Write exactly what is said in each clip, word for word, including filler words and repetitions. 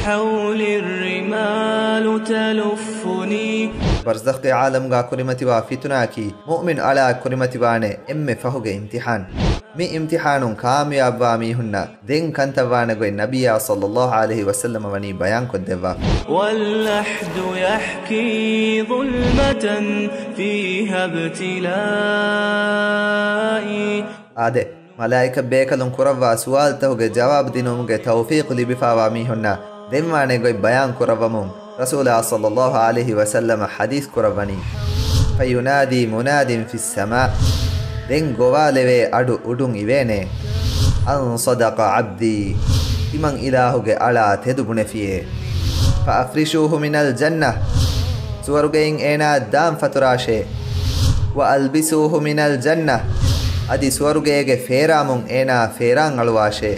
حولي الرمال تلفني. ބަރްޒަޚްގެ ޢާލަމްގާ ކުރިމަތިވާ ފިތުނައަކީ، މުއުމިން އަޅާ ކުރިމަތިވާނެ އެންމެ ފަހުގެ އިމްތިޙާން. މި އިމްތިޙާނުން ކާމިޔާބުވާ މީހުންނަށް ދެން ކަންތައްވާނެ ގޮތް ނަބިއްޔާ ޞައްލައްލާހު ޢަލައިހި ވަސައްލަމަ ވަނީ ބަޔާންކޮށްދެއްވާފަ. واللحد يحكي ظلمة فيها ابتلائي. އާދެ، މަލާއިކަ ބޭކަލުން ކުރައްވާ ސުވާލުތަކުގެ ޖަވާބު ދިނުމުގެ ތައުފީޤު ލިބިފާވާ މީހުންނަށް ދެންވާނެ ގޮތް ބަޔާން ކުރައްވަމުން، ރަސޫލާ ޞައްލައްލާހު ޢަލައިހި ވަސައްލަމަ ޙަދީޘް ކުރައްވަނީ، فينادي مناد في السماء. ދެން ގޮވާލެވޭ އަޑު އުޑުން އިވޭނެ، أن صدق عبدي. ތިމަން އިލާހުގެ އަޅާ ތެދު ބުނެފިއޭ. فأفرشوه من الجنة. ސުވަރުގެއިން އޭނާ ދާން ފަތުރާށޭ. وألبسوه من الجنة. އަދި ސުވަރުގޭގެ ފޭރާމުން އޭނާ ފޭރާން އަޅުވާށޭ.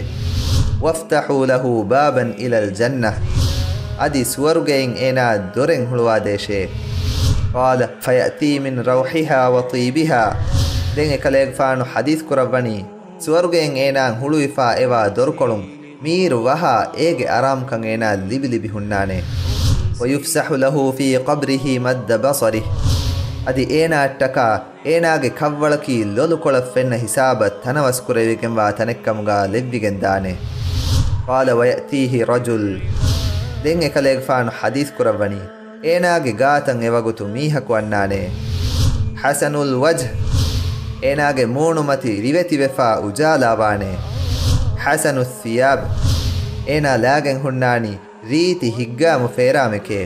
وافتحوا له بابا إلى الجنة. އަދި ސުވަރުގެއިން އޭނާ ދޮރެއް ހުޅުވާދޭށޭ. قال فيأتي من روحها وطيبها. ދެން އެކަލޭގެފާނު ޙަދީޘް ކުރައްވަނީ، ސުވަރުގެއިން އޭނާ ހުޅުވިފާ އެވާ ދޮރުކޮޅުން މީރު ވަހާ އޭގެ އަރާމްކަން އޭނާ ލިބި ލިބި ހުންނާނެ. ويفسح له في قبره مد بصره. އަދި އޭނާއަށްޓަކާ އޭނާގެ ކަށްވަޅަކީ ލޮލުކޮޅަށް ފެންނަ ހިސާބަށް ތަނަވަސްކުރެވިގެންވާ ތަނެއްކަމުގާ ލެއްވިގެން ދާނެ. قال ويأتيه رجل. ދެން އެކަލޭގެފާނު ޙަދީޘް ކުރައްވަނީ، އޭނާގެ ގާތަށް އެވަގުތު މީހަކު އަންނާނެ. حسن الوجه. އޭނާގެ މޫނުމަތި ރިވެތިވެފާ އުޖާލާވާނެ. حسن الثياب. އޭނާ ލާގެން ހުންނާނީ ރީތި ހިތްގައިމު ފޭރާމެކޭ.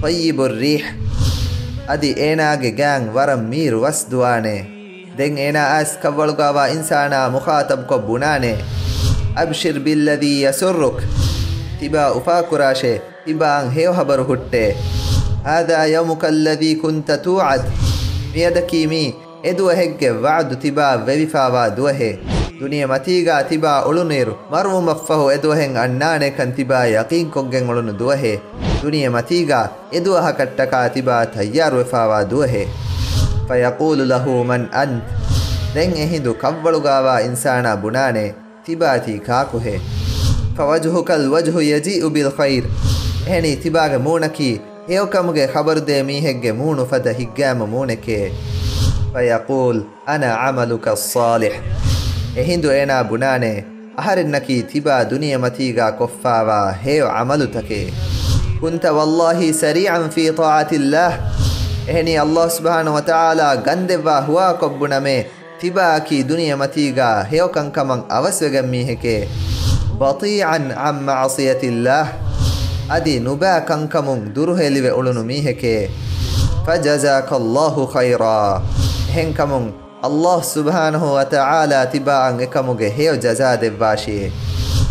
طيب الريح. އަދި އޭނާގެ ގާތް ވަރަށް މީރު ވަސް ދުވާނެ. ދެން އޭނާ އައިސް ކަށްވަޅުގާވާ އިންސާނާ މުޚާޠަބުކޮށް ބުނާނެ، أبشر بالذي يسرك. ތިބާ އުފާކުރާށޭ، ތިބާއަށް ހެޔޮ ހަބަރު ހުއްޓޭ. هذا يومك الذي كنت توعد. މިއަދަކީ މީ އެދުވަހެއްގެ ވަޢުދު ތިބާއަށް ވެވިފާވާ ދުވަހޭ. ދުނިޔެމަތީގާ ތިބާ އުޅުނުއިރު، މަރުވުމަށްފަހު އެދުވަހެއް އަންނާނޭކަން ތިބާ ޔަޤީންކޮށްގެން އުޅުނު ދުވަހޭ. ދުނިޔެމަތީގާ އެދުވަހަކަށްޓަކާ ތިބާ ތައްޔާރުވެފާވާ ދުވަހޭ. فيقول له من أنت. ދެން އެހިނދު ކަށްވަޅުގާވާ އިންސާނާ ބުނާނޭ، ތިބާތީ ކާކުހޭ؟ فوجهك الوجه يجيء بالخير. އެހެނީ ތިބާގެ މޫނަކީ ހެޔޮކަމުގެ ޚަބަރުދޭ މީހެއްގެ މޫނު ފަދަ ހިތްގައިމު މޫނެކޭ. فيقول أنا عملك الصالح. އެހިނދު އޭނާ ބުނާނޭ، އަހަރެންނަކީ ތިބާ ދުނިޔެމަތީގާ ކޮށްފާވާ ހެޔޮ ޢަމަލުތަކޭ. كنت والله سريعا في طاعة الله. އެހެނީ ﷲ ސުބްޙާނަހޫ ވަތަޢާލާ ގަންދެއްވާ ހުވާކޮށް ބުނަމޭ، ތިބާއަކީ ދުނިޔެމަތީގާ ހެޔޮކަންކަމަށް އަވަސްވެގަން މީހެކޭ. بطيئا عن معصية الله. އަދި ނުބައި ކަންކަމުން ދުރުހެލިވެ އުޅުނު މީހެކޭ. فجزاك الله خيرا. އެހެންކަމުން ﷲ ސުބްޙާނަހޫ ވަތަޢާލާ ތިބާއަށް އެކަމުގެ ހެޔޮ ޖަޒާ ދެއްވާށިއޭ.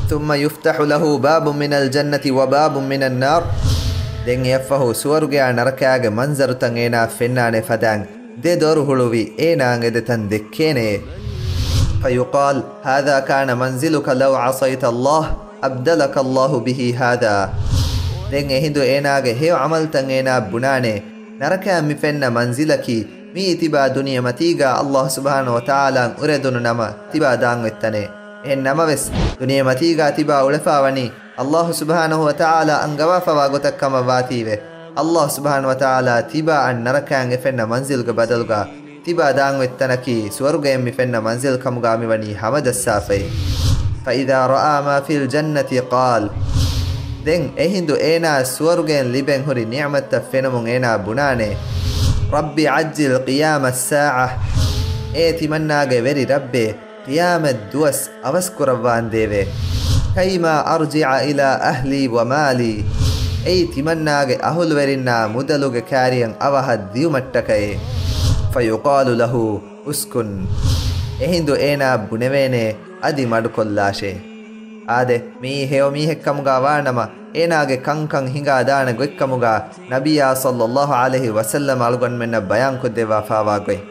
ثم يفتح له باب من الجنة وباب من النار. ދެން އެއަށްފަހު ސުވަރުގެއާ ނަރަކާގެ މަންޒަރުތައް އޭނާ ފެންނާނެ ފަދައިން ދެ ދޮރު ހުޅުވި އޭނާއަށް އެ ދެތަން ދެއްކޭނެޔޭ. فيقال هذا كان منزلك لو عصيت الله أبدلك الله به هذا. ދެން އެހިނދު އޭނާގެ ހެޔޮ ޢަމަލުތައް އޭނާ ބުނާނެ، ނަރަކައަށް މި ފެންނަ މަންޒިލަކީ މިއީ ތިބާ ދުނިޔެމަތީގާ ﷲ ސުބްޙާނަހޫ ވަތަޢާލާއަށް އުރެދުނު ނަމަ ތިބާ ދާން އޮތް ތަނެއް. އެހެން ނަމަވެސް، ދުނިޔެމަތީގާ ތިބާ އުޅެފާވަނީ ﷲ ސުބްޙާނަހޫ ވަތަޢާލާ އަންގަވާފަވާ ގޮތަށް ކަމަށް ވާތީވެ، ﷲ ސުބްޙާނަހޫ ވަތަޢާލާ ތިބާއަށް ނަރަކައިން އެ ފެންނަ މަންޒިލުގެ ބަދަލުގާ ތިބާ ދާން އޮތް ތަނަކީ ސުވަރުގެއިން މި ފެންނަ މަންޒިލް ކަމުގާ މިވަނީ ހަމަޖައްސާފައި. فإذا رأى ما في الجنة قال. ދެން އެހިނދު އޭނާ ސުވަރުގެއިން ލިބެން ހުރި ނިޢުމަތްތައް ފެނުމުން އޭނާ ބުނާނެ، رب عجل قيام الساعة. އޭ ތިމަންނާގެ ވެރި ރައްބޭ، ޤިޔާމަތް ދުވަސް އަވަސް ކުރައްވާނދޭވެ. كيما أرجع إلى أهلي ومالي. އެއީ ތިމަންނާގެ އަހުލުވެރިންނާ މުދަލުގެ ކާރިއަށް އަވަހަށް ދިޔުމަށްޓަކައޭ. فيقال له اسكن. އެހިނދު އޭނާ ބުނެވޭނެ، އަދި މަޑުކޮށްލާށޭ. އާދެ، މިއީ ހެޔޮ މީހެއްކަމުގާ ވާނަމަ، އޭނާގެ ކަންކަން ހިނގާ ދާނެ ގޮތްކަމުގާ ނަބިއްޔާ ޞައްލައްލާހު ޢަލައިހި ވަސައްލަމަ އަޅުގަނޑުމެންނަށް ބަޔާންކޮށްދެއްވާފާވާ ގޮތް.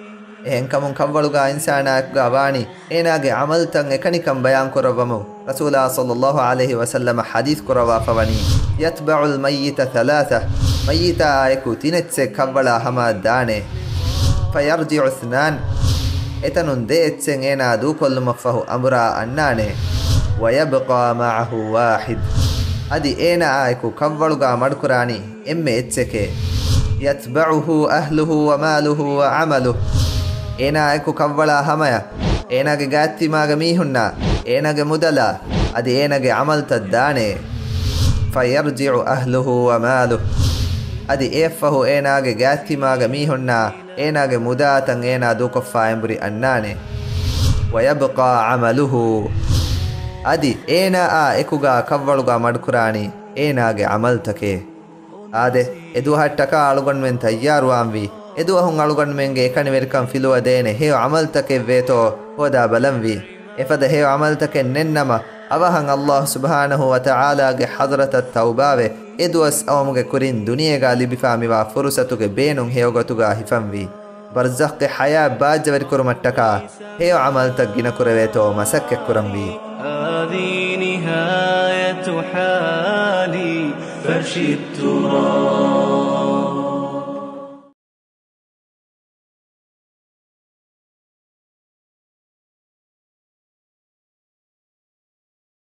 އެހެންކަމުން ކަށްވަޅުގާ އިންސާނާއެކުގާ ވާނީ އޭނާގެ ޢަމަލުތައް އެކަނިކަން ބަޔާންކުރައްވަމުން، ރަސޫލާ ޞައްލައްލާހު ޢަލައިހި ވަސައްލަމަ ޙަދީޘް ކުރައްވާފަވަނީ، يتبع الميت ثلاثة، މައްޔިތާއާއެކު ތިނެއްޗެއް ކަށްވަޅާ ހަމައަށް ދާނެ. فيرجع اثنان، އެތަނުން ދެ އެއްޗެއް އޭނާ ދޫކޮށްލުމަށްފަހު އަނބުރާ އަންނާނެ. ويبقى معه واحد، އަދި އޭނާއާއެކު ކަށްވަޅުގާ މަޑުކުރާނީ އެންމެ އެއްޗެކޭ. يتبعه أهله وماله وعمله. އޭނާއާއެކު ކަށްވަޅާ ހަމަޔަށް އޭނާގެ ގާތްތިމާގެ މީހުންނާ، އޭނާގެ މުދަލާ، އަދި އޭނާގެ ޢަމަލުތައް ދާނެ. فيرجع أهله وماله. އަދި އެއަށްފަހު އޭނާގެ ގާތްތިމާގެ މީހުންނާ، އޭނާގެ މުދާތައް އޭނާ ދޫކޮށްފާ އެނބުރި އަންނާނެ. ويبقى عمله. އަދި އޭނާއާ އެކުގާ ކަށްވަޅުގާ މަޑުކުރާނީ އޭނާގެ ޢަމަލުތަކޭ. އާދެ، އެދުވަހަށްޓަކާ އަޅުގަނޑުމެން ތައްޔާރުވާންވީ. އެދުވަހުން އަޅުގަނޑުމެންގެ އެކަނިވެރިކަން ފިލުވަދޭނެ ހެޔޮ ޢަމަލުތަކެއްވޭތޯ ހޯދާ ބަލަންވީ. އެފަދަ ހެޔޮ ޢަމަލުތަކެއް ނެތްނަމަ، އަވަހަށް ﷲ ސުބްޙާނަހޫ ވަތަޢާލާގެ ޙަޟްރަތަށް ތައުބާވެ، އެ ދުވަސް އައުމުގެ ކުރިން ދުނިޔޭގާ ލިބިފާ މިވާ ފުރުޞަތުގެ ބޭނުން ހެޔޮގޮތުގާ ހިފަންވީ. ބަރްޒަޚްގެ ޙަޔާތް ބާއްޖަވެރިކުރުމަށްޓަކާ ހެޔޮ ޢަމަލުތައް ގިނަކުރެވޭތޯ މަސައްކަތްކުރަންވީ. هذه نهاية حالي فرش التراب